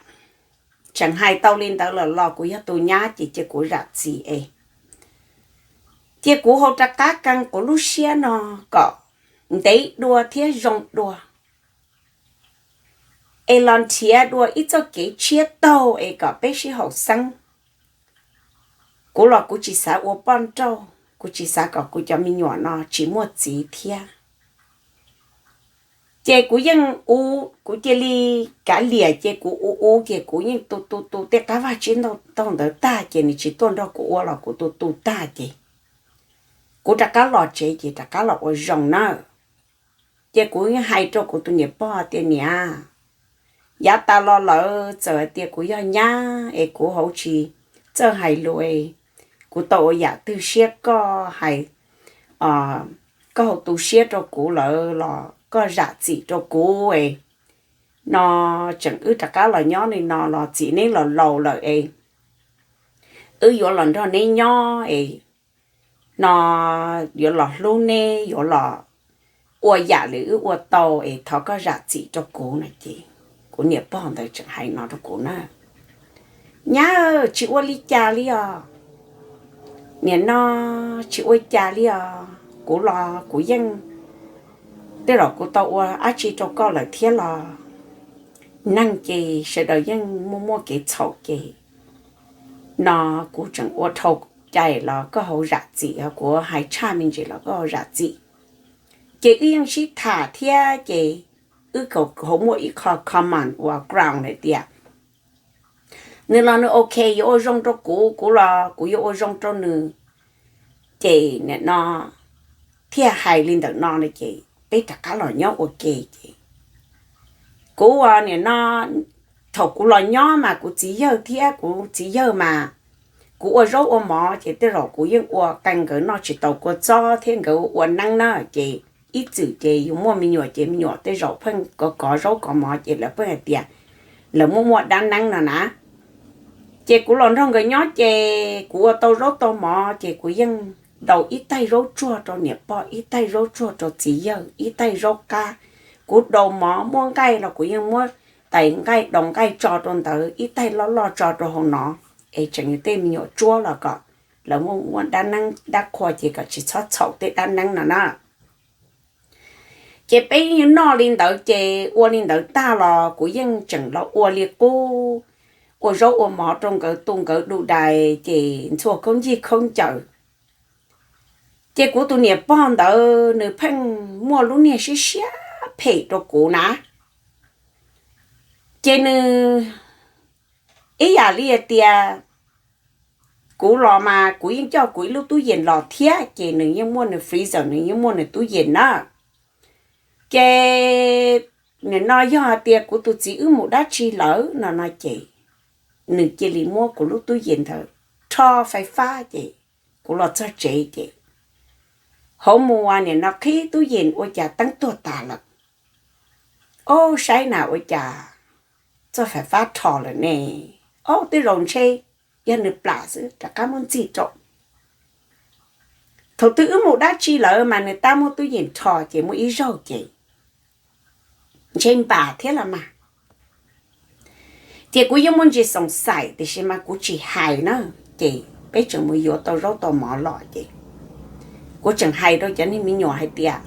tseem hais tau li ntawd lawm los kuv yog tus nyab ces cia kuv zam txim es cia kuv hau rov qab kee kuv lub siab no kom ntev dua thiab zoo dua, es los nrhiav dua ib txoj kev tshiab taug es kom peb sib haum xeeb. Kuv los kuv tsis xav ua poj nrauj, kuv tsis xav kom kuv cov me nyuam no tsis muaj txiv thiab. Ces kuv yeej ua, kuv cia li kav liam ces kuv ua ua ces kuv yeej tu tu tu tej qab vaj tsib taug ntawd tag ces nws tsis tuaj nrog kuv ua los kuv tu tu tag ces kuv rov qab los tsev ces rov qab los ua zoo na. Ces kuv yeej hais rau kuv tus niam pog tias niam, yav tas los lawm txawm hais tias kuv yog nyab es kuv hauv tsis txawj hais lus, kuv tau ua yam twg siab koj hais, koj hauv tu siab rau kuv lawm los koj zam txim rau kuv no. Tseem wb rov qab los nyob li no los txim neb los laus lawm es wb yuav los nrog neb nyob es no, yuav los hlub neb, yuav los ua yam li wb ua tau es thov koj zam txim rau kuv no ces kuv niam pog ntawd tseem hais no rau kuv na, nyab, tsis ua li cas li os. Niam no, tsis ua cas li os, kuv los kuv yeej, tej zaum kuv tau ua dab tsi rau koj lawm thiab los? Neeg ces sawv daws yeej muaj muaj kev txhaum ces no kuv tseem ua dhau cai los koj hauv zam txim, kuv hais tshaj me ntsis los koj hauv zam txim. Ces wb yeej sib tham thiab ces wb hauv muaj ib qho common uas ground hais tias nws los nws ok yuav ua zoo rau kuv, kuv los kuv yuav ua zoo rau nws. Ces nim no thiaj hais li ntawm no no ces peb rov qab los nyob ua ke ces kuv ua nim no, thaum kuv los nyob mas kuv txiv yawg thiab kuv txiv yawg mas kuv ua zaub ua mov ces tej zaum kuv yeej ua qee nkawd noj tsis tau kua txob thiab nkawd ua neeb na ces ib txwm ces yus muaj me nyuam ces me nyuam tej zaum pheej kov kov zaub kov mov ces lawv pheej hais tias lawv muaj muaj dab neeb no na. Ces kuv los nrog nkawd nyob ces kuv ua tau zaub tau mov ces kuv yeej daus ib taig zaub tsuag rau niam pog, ib taig zaub tsuag rau txiv yawg, ib taig zaub qab. Kuv daus mov muaj nqaij los kuv yeej muab tais nqaij daus nqaij tso rau ntawd, ib taig loj loj tso rau hauv no es tseem yus tej me nyuam tsuab los kom lawv muaj muaj dab neeb dab qhua ces kom tsis txhob txhaum tej dab neeb no na. Ces peb yeej noj li ntawd ces ua li ntawd tag los kuv yeej tseem los ua li qub, ua zaub ua mov rau nkawd tu nkawd du dais ces ntxhua khaub ncaws khaub ncaws. Ces kuv tus niam pog ntawd nws pheej muaj lub niag siab siab phem rau kuv na. Ces nws ib yam li hais tias kuv los mas kuv yeej coj kuv ib lub tub yees los thiab ces nws yeej muaj nws freezer, nws yeej muaj nws tub yees na. Ces nim no yog hais tias kuv tus txiv wb mus dab tsi lawm no no ces nws cia li muab kuv lub tub yees ntawd rho fais fab ces kuv los txog tsev ces hauv mus ua nim no qhib tub yees ua cas teeb tuag tas lawm. Ob saib na ua cas txoj fais fab rho lawm ne. Ob tej zaum ntshe yog nws plam xwb rov qab muab ntxig rau. Thaum twg wb mus dab tsi lawm mas nws tab muab tub yees rho ces muaj ib zaug ces ntshe npam thiab los mas. Ces kuv yeej muaj ntsis xoom xaim tiam sis mas kuv tsis hais na. Ces peb tseem mus yuav tau zaub tau mov los ces kuv tseem hais rau cov niag me nyuam hais tias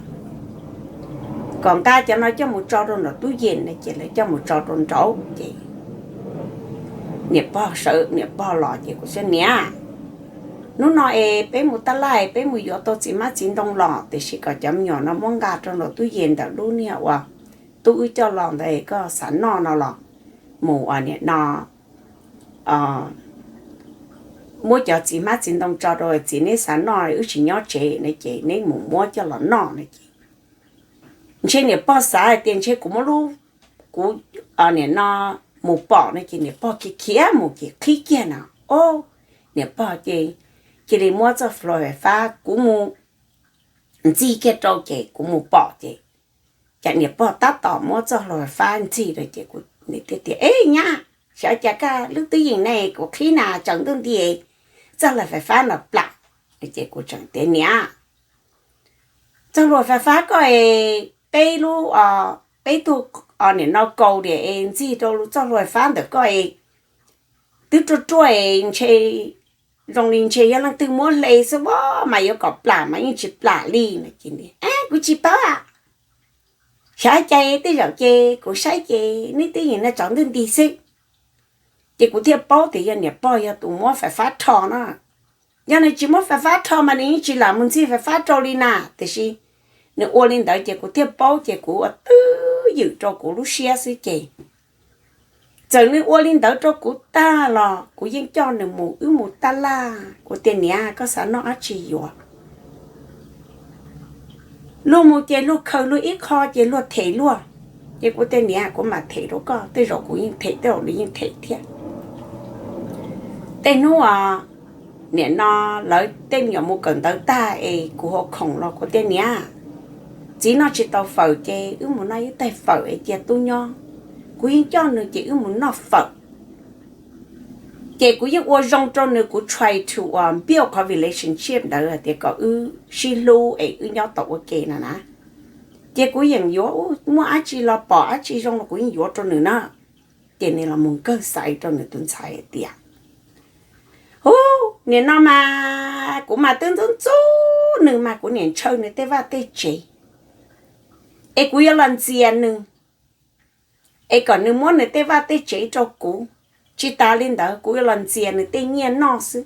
kom nqa cov no coj mus tso rau nraum tub yees no ces lawv coj mus tso rau nraud ces niam pog sawv niam pog los ces kuv tias niam, hnub no es peb mus tab laj peb mus yuav tau txiv hmab txiv ntoo los tiam sis kom cov me nyuam no muab nqa rau nraum tub yees ntawm lub niag uas tub wb coj los ntawd koj xav noj no los mus ua nim no muab cov txiv hmab txiv ntoo tso rau txiv neb xav noj wb tsis nyob tsev no ces neb mus muab coj los noj no ces ntshe niam pog xav hais tias ntshe kuv muab lub, kuv nim no mus pom no ces niam pog khiav khiav mus ces qhib kiag no. Ob, niam pog ces cia li muab txoj hlua fais fab kuv mus ntxig kiag rau ces kuv mus pom ces cas niam pog tab tom muab txoj hlua fais fab ntxig rau ces kuv tias eb nyab, xyov cas koj lub tub yees ne kuv qhib na tsaus ntuj nti txoj hlua fais fab no plam. Ces kuv tseem tias niam, txoj hlua fais fab koj es peb lub, peb tug nim no kaus diam es ntxig rau lub txoj hlua fais fab ntawm koj es twb ruaj ruaj es ntshe zoo li ntshe yog leej twg muab hle xwb mas yuav kom plam mas yeej tsis plam li no ces kuv tsis paub. Xyov cas tej zaum ces kuv saib ces neb twb yeej no tsaus ntuj nti xwb. Ces kuv thiaj paub tias yog niam pog yog tus muab fais fab rho na. Yog nws tsis muab fais fab rho mas nws yeej tsis lam mus ntxig fais fab rau li na, tiam sis nws ua li ntawd ces kuv thiaj paub ces kuv ua twj ywm rau kuv lub siab xwb ces txawm nws ua li ntawd rau kuv tag los kuv yeej coj nws mus wb mus tab laj. Kuv tias niam, koj xav noj dab tsi yuav. Luag mus ces luag khaws luag ib qho ces luag them luag. Ces kuv tias niam, kuv mam them rau koj, tej zaum kuv yeej them tej zaum nws yeej them thiab. Tej hnub os, nim no lawv tej me nyuam mus kawm ntawv tag es kuv hauv khoom los kuv tias niam, txiv noj tsis tau fawm ces wb mus noj ib taig fawm es cia tub nyob. Kuv yeej coj nws ces wb mus noj fawm. Ces kuv yeej ua zoo rau nws, kuv try to build qhov relationship ntawd hais tias kom wb sib hlub es wb nyob tau ua ke no na. Ces kuv yeej yuav, muaj dab tsi los pom dab tsi zoo los kuv yeej yuav rau nws na. Ces nws los mus nkawg xaiv rau nws tus ntxhais hais tias, hu, Nim no mas kuv mas twb ntxub ntxub nws mas kuv niam ntshaw nws tej vaj tej tsev, es kuv yuav los ntxias nws, es kom nws muab nws tej vaj tej tsev rau kuv. Tsis tas li ntawd kuv yuav los ntxias nws tej nyiaj noj xwb.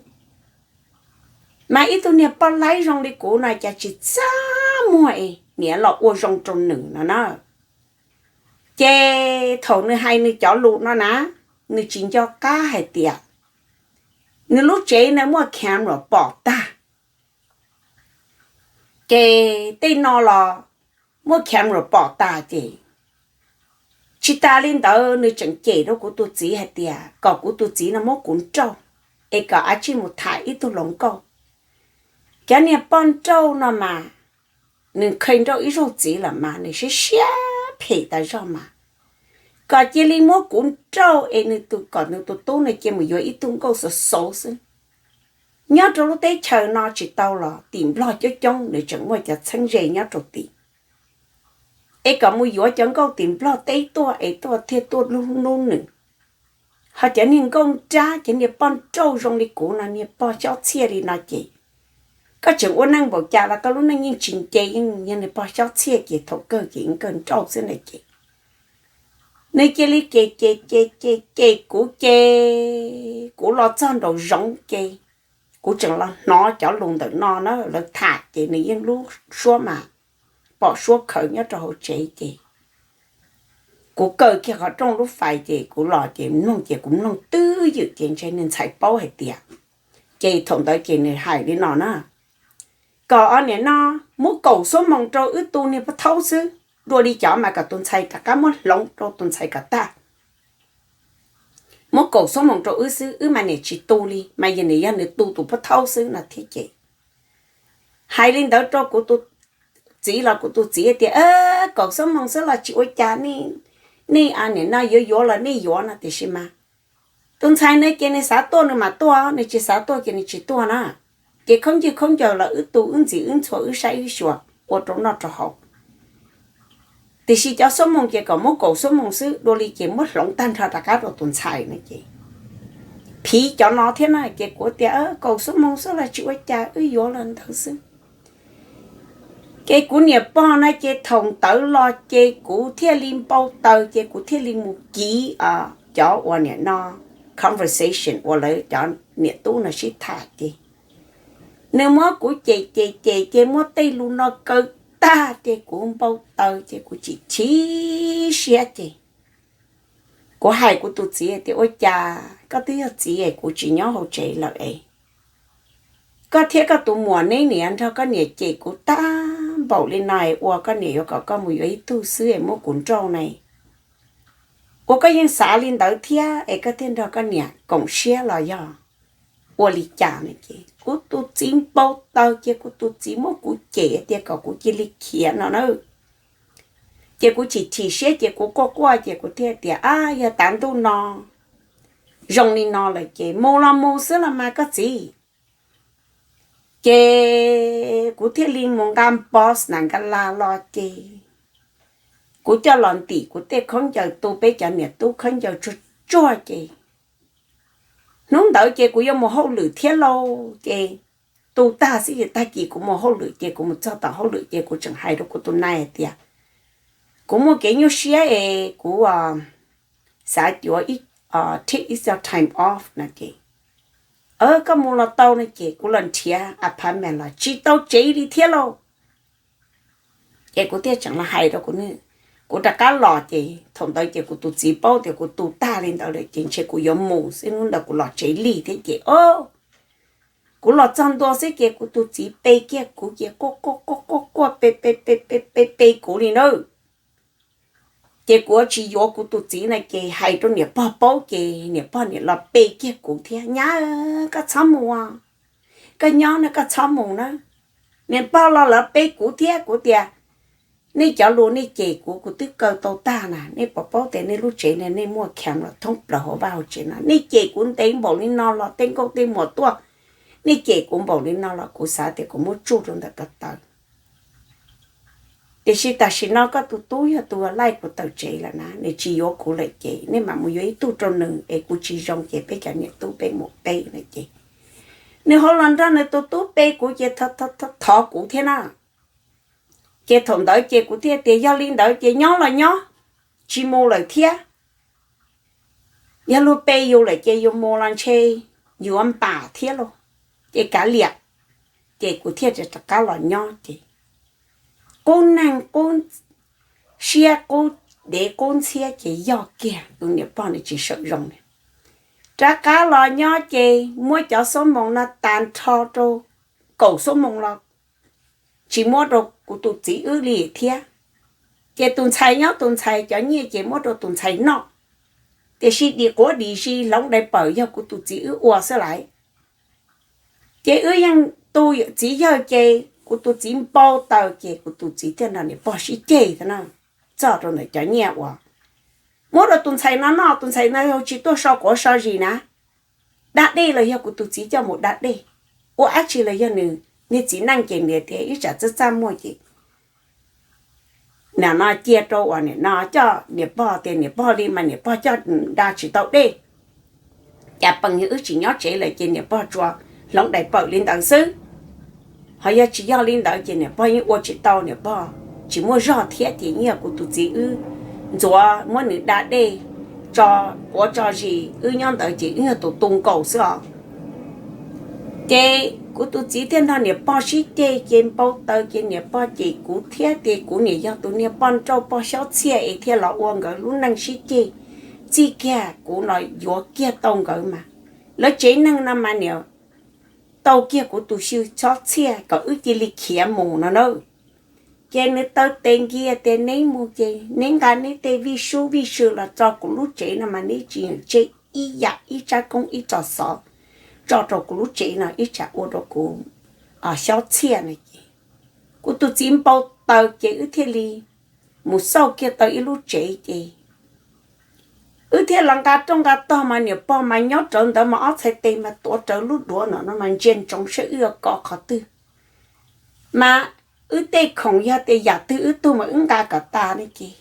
Mas ib tug niag poj laib zoo li kuv no cas tsis txaj muag es niam los ua zoo rau nws no na. Ces thaum nws hais nws cov lus no na, nws tsis nco qab hais tias nws lub tsev na muaj camera pom tag. Ces tej no los muaj camera pom tas ces tsis tas li ntawd nws tseem cem rau kuv tus txiv hais tias kom kuv tus txiv no muab kuv nrauj, es kom av tsij mus tham ib tug hluas nkauj. Cov niag poj nrauj no mas nws kheev nrauj ib zaug txiv lawm mas nws siab siab phem tas zog mas kom cia li muab kuv nrauj es nws tus, kom nws tus tub no cia mus yuav ib tug nkauj xauv xauv xwb. Nyob rau lub teb chaws no tsis tau los tim Nplog coob coob nws tseem muaj cov txheeb ze nyob rau tim, es kom mus yuav cov nkauj tim Nplog teb tuaj es tuaj thiaj tuaj hlub hlub nws. Ho cov niag nkauj nrab, cov niag poj nrauj zoo li kuv no, niag pog xyob txhiaj li no ces koj tseem ua neej npaum cas los koj lub neej yeej tsis nce, yeej yog niag pog xyob txhiaj ces thaum kawg ces yeej kawg nrauj xwb na ces nws cia li cem cem cem cem cem kuv ces kuv los txog nraum zoov ces kuv tseem los hnov cov lus ntawm no na lawv tham ces nws yeej lub suab mas pom suab khaws nyob rau hauv tsev ces kuv kaw kiag qhov rooj lub fais ces kuv los ces mloog ces kuv mloog twj ywm ces ntshe nws ntxhais paub hais tias, ces thaum ntawd ces nws hais li no na, kom ob niam no muab kaum xuab moos rau wb tu niag paj thaub xwb, dua li cov mas kom tus ntxhais rov qab muab hloov rau tus ntxhais kom tag. Muab kaum xuab moos rau wb xwb, wb mas niam tsis tu li, mas yog nws, yog nws tu tus paj thaub xwb no thiab ces hais li ntawd rau kuv tus txiv los kuv tus txiv tias, kaum xuab moos xwb los tsis ua cas, nej niam no yuav yuav los nej yuav no, tiam sis mas tus ntxhais no ces nws xav tuaj nws mam tuaj, nws tsis xav tuaj ces nws tsis tuaj na. Ces khaub ncaws khaub ncaws los wb tu wb ntxiv wb ntxhua wb saib wb xyuas ua rau noj rau haus. Tiam sis cov xuab moos ces kom muab kaum xuab moos xwb, dua li ces muab hloov tag nrho rov qab rau tus ntxhais no ces phiv cov no thiab na ces kuv tias kaum xuab moos xwb los tsis ua cas, wb yuav los ntawd xwb. Ces kuv niam pog no ces thaum ntawd los ces kuv thiaj li npau taws ces kuv thiaj li mus kiv cov uas niam no conversation uas lawv cov niam tub no sib tham ces nws muab kuv cem cem cem ces muab tej lus no kaw tag ces kuv npau taws ces kuv chim chim siab ces kuv hais kuv tus txiv tias, ua cas koj twb yog txiv es kuv tsis nyob hauv tsev lawm es koj thiab koj tus muam neb niam nrog koj niam cem kuv tag npaum li no es ua koj niam yuav kom koj mus yuav ib tug xwb es muab kuv nrauj ne? Ua koj yeej xav li ntawd thiab es koj thiaj nrog koj niam koom siab los yog ua li cas no ces kuv tus txiv npau taws ces kuv tus txiv muab kuv cem tias kom kuv cia li khiav no na. Ces kuv chim chim siab ces kuv quaj quaj ces kuv thiaj tias, ab, yog tav ntuj no zoo li no lawm ces mus los mus xwb los mas koj txiv. Ces kuv thiaj li mus nqa npos nas nka las los ces kuv coj los ntim kuv tej khaub ncaws tu peb cov niam tub khaub ncaws tsuag tsuag ces hnub ntawd ces kuv yuav mus hauj lwm thiab lauj ces tu tag xwb ces tag kis kuv mus hauj lwm ces kuv mus txog tom hauj lwm ces kuv tseem hais rau kuv tus nai hais tias, kuv muaj kev nyuaj siab es kuv xav yuav take some time off no ces, koj mus los tau no ces kuv los nrhiav apartment los tsis tau tsev li thiab lauj. Ces kuv thiaj tseem los hais rau kuv, kuv rov qab los ces thaum ntawd ces kuv tus txiv paub tias kuv tu tag li ntawd lawm ces ntshe kuv yuav mus xwb, hnub ntawd kuv los tsev lig thiab ces o, kuv los txog ntua xwb ces kuv tus txiv pe kiag kuv ces quaj quaj quaj quaj quaj pe pe pe pe pe pe kuv li na. Ces kuv tsis yuav kuv tus txiv no ces hais rau niam pog paub ces niam pog niam los pe kiag kuv thiab, nyab, koj txhob mus, koj nyob no koj txhob mus na. Niam pog los lawv pe kuv thiab kuv tias, nej cov lus nej cem kuv kuv twb kaw tau tag na, nej puas paub tias nej lub tsev no nej muaj kham los thoob plaws hauv vaj hauv tsev no, nej cem kuv ntev npaum li no los tej nkauj tej muam tuaj, nej cem kuv npaum li no los kuv xav tias kuv muab tsuj rau ntawm ko taw. Tiam sis tam sim no koj tus tub yog tus laij kuv tawm tsev lawm na, nws tsis yuav kuv lawm ces nej mam mus yuav ib tug rau nws es kuv tsis zoo ces peb cov niam tub peb mus peb lawm ces Nws ho los nrog nws tus tub pe kuv ces thov kuv thiab na. Ces thaum ntawd ces kuv thiaj tias yog li ntawd ces nyob los nyob, tsis mus lawm thiab. Yog luag pe yus lawm ces yus mus los ntshe yuav npam thiab lauj. Ces kav liam, ces kuv thiaj rov qab los nyob ces qub neeg qub siab qub dev qub ntxhiab ces yog kiag tus niam pog nws tsis sawm zoo li. Rov qab los nyob ces muab cov xuab moos no tas nrho rau kaum xuab moos los tsis muab rau kuv tus txiv wb li thiab. Ces tus ntxhais nyob tus ntxhais cov nyiaj ces muab rau tus ntxhais noj, tiam sis dim quav dim zis hloov dais pawm yog kuv tus txiv wb ua xwb lawm. Ces wb yeej tu txiv yawg ces kuv tus txiv npau taws ces kuv tus txiv thiaj nrog niam pog sib ceg txog rau ntawm cov nyiaj uas muab rau tus ntxhais no noj, tus ntxhais no tsis tuaj so quav so zis na. Da dej los yog kuv tus txiv coj mus da dej, ua dab tsi los yog nws niag txiv neej ces nws tias ib tsam txaj txaj muag ces nim no cia rau uas nim no coj niam pog, tias niam pog li mas niam pog coj da tsis tau dej. Cas pees yog wb tsis nyob tsev lawm ces niam pog tsuas hloov dais pawm li ntawd xwb. Ho yog tsis yog li ntawd ces niam pog yeej ua tsis tau, niam pog tsis muaj zog thiab ces yeej yog kuv tus txiv wb ntxuav muab nws da dej, tso quav tso zis, wb nyob ntawd ces wb yog tus tu nkaus xwb os. Ces kuv tus txiv thiaj nrog niam pog sib ceg ces npau taws ces niam pog ces kuv thiab tias kuv niam yog tus niag poj nrauj poj xyob txhiaj es thiaj los ua nkawd lub neej sib ceg. Txij kiag kuv los yuav kiag tau nkawd mas lawv tsev neeg no mas niam tau kiag kuv tus xyw xyob txhiaj kom wb cia li khiav mus no na. Ces nws taw tes nkiag tias neb mus ces neb nqa neb tej vij sub vij sw los tso kuv lub tsev no mas neb tsis tseg ib yam ib tsab koob ib tso xov tso rau kuv lub tsev no ib tsam ua rau kuv xyob txhiaj no ces kuv tus txiv npau taws ces wb thiaj li mus xauj kiag tau ib lub tsev ces wb thiaj los nqa rooj nqa tog mas niam pog mas nyob rawv ntawd mas ob txhais tes mas tuav rawv lub duav no no mas ntsia ntsoov saib wb yuav kov qhov twg. Mas wb tej khoom yog tias yam twg wb tug mas wb nqa kom tas ne ces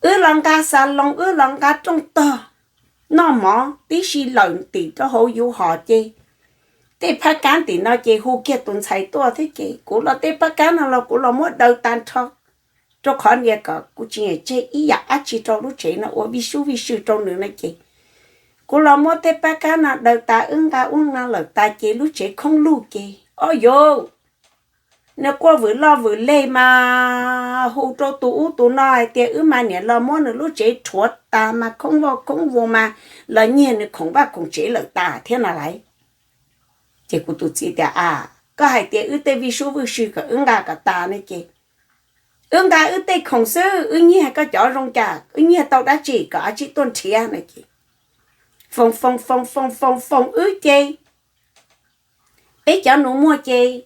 wb los nqa xas loos, wb los nqa rooj tog, noj mov tib si lawm tim rau hauv yus hom ces tej phab kab tim no ces hu kiag tus ntxhais tuaj thiab ces kuv los tej phab kab no los kuv los muab daws tas nrho, rau qhov niag kom kuv tsis tseg ib yam dab tsi rau lub tsev no ua vij sub vij sw rau nws no ces kuv los muab tej phab kab no daws tas wb nqa ub no lawm tas ces lub tsev khoob lug ces ob yus nws quaj vwm loj vwm leg mas hu rau tus ub tus no hais tias wb mas niam los muab nws lub tsev rhuav tas mas khoob vaj khoob vus mas los nyiag nws khoom vaj khoom tsev lawm tas thiab no lauj. Ces kuv tus txiv tias a, koj hais tias wb tej vij sub vij sw kom wb nqa kom tas ne ces wb nqa wb tej khoom xwb, wb nyiag koj cov zoo cas, wb nyiag tau dab tsi kom ab tsi tuaj nrhiav no ces foom foom foom foom foom foom wb ces peb cov nus muag ces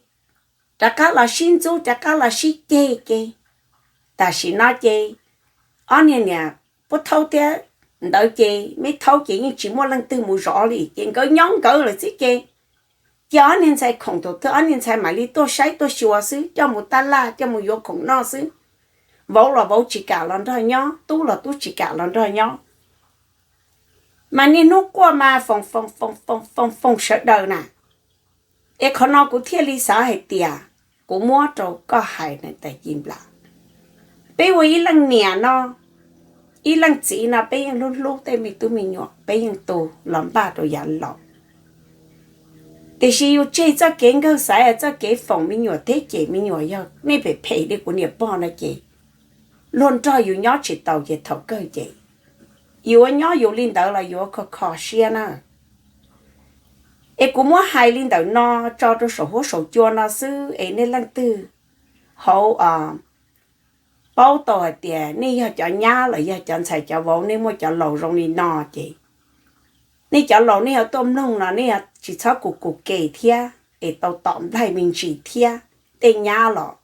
rov qab los sib ntxub rov qab los sib ceg ces tam sim no ces ob niag niam puab thaub thiab ntawd ces me thaub ces yeej tsis muaj leej twg mus zov li ces nkawd nyob nkawd lawm xwb ces cia ob niag ntxhais khoom thaum twg ob niag ntxhais mam li tuaj saib tuaj xyuas xwb, coj mus taj laj coj mus yuav khoom noj xwb. Vauv los vauv tsis kam los nrog nyob, tub los tub tsis kam los nrog nyob. Mas niaj hnub quaj mas foom foom foom foom foom foom sawv daws na. Es qhov no kuv thiaj li xav hais tias kuv muab rau koj hais na tas ci nplas. Peb ua ib leej niam no, ib leej txiv no peb yeej hlub hlub tej me tub me nyuam, peb yeej tu los npaj rau yav laus. Tiam sis yus tseg txoj kev nkawg xaiv txoj kev foom me nyuam thiab cem me nyuam, yog nej phem phem li kuv niam pog no ces luag nrog yus nyob tsis taus ces thaum kawg ces yuav nyob yus li ntawd los yuav kho kho siab na. Es kuv muab hais li ntawm no tso rau saum huab saum cua no xwb es nej leej twg hauv paub tau hais tias nej yog cov nyab los yog cov ntxhais cov vauv, nej muaj cov laus zoo li no ces nej cov laus nej yuav tuaj mloog no nej yuav tsis txhob kus kus kem thiab es tau tom nplaig me ntsis thiab. Tej nyab los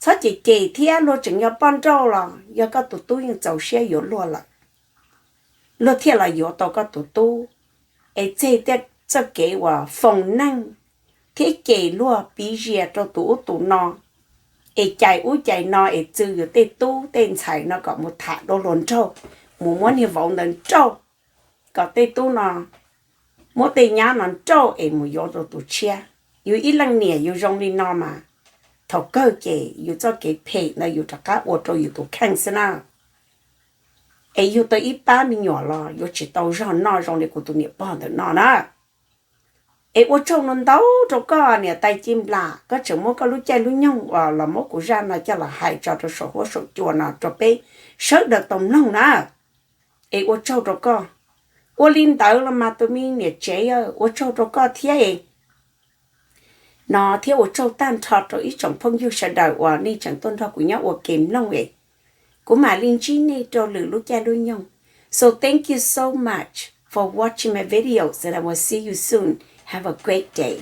txhob cem cem thiab, luag tseem yog poj nrauj los yog koj tus tub yeej txaus siab yuav luag lawm. Luag thiaj los yuav tau koj tus tub. Es tseg txoj kev uas foom neej thiab cem luag piv zias rau tus ub tus no, es cais ub cais no es txwv yus tej tub tej ntxhais no kom mus tham dua hluas nraug, mus muab niag vauv ntawd nrauj, kom tej tub no muab tej nyab no nrauj es mus yuav rau tus tshiab. Yus ib leej niam yus zoo li no mas, thaum kawg ces yus txoj kev phem ntawd yus rov qab ua rau yus tus kheej xwb na. Es yug tau ib pab me nyuam los yuav tsis tau zog noj zoo li kuv tus niam pog ntawm no na. Es ua tsaug ntau ntau rau koj niam tais Ci Nplam, koj tseem muab koj lub caij lub nyoog uas los muab kuv zaj no coj los hais tso rau saum huab saum cua no rau peb sawv daws tau mloog na. Es ua tsaug rau koj. Ua li ntawd los mas tus me niam tsev, ua tsaug rau koj thiab no thiab ua tsaug tag nrho rau ib tsoom phooj ywg sawv daws uas nej tseem tuaj nrog kuv nyob ua ke mloog es kuv mam li ntsib nej rau lwm lub caij lub nyoog. So thank you so much for watching my videos and I will see you soon. Have a great day.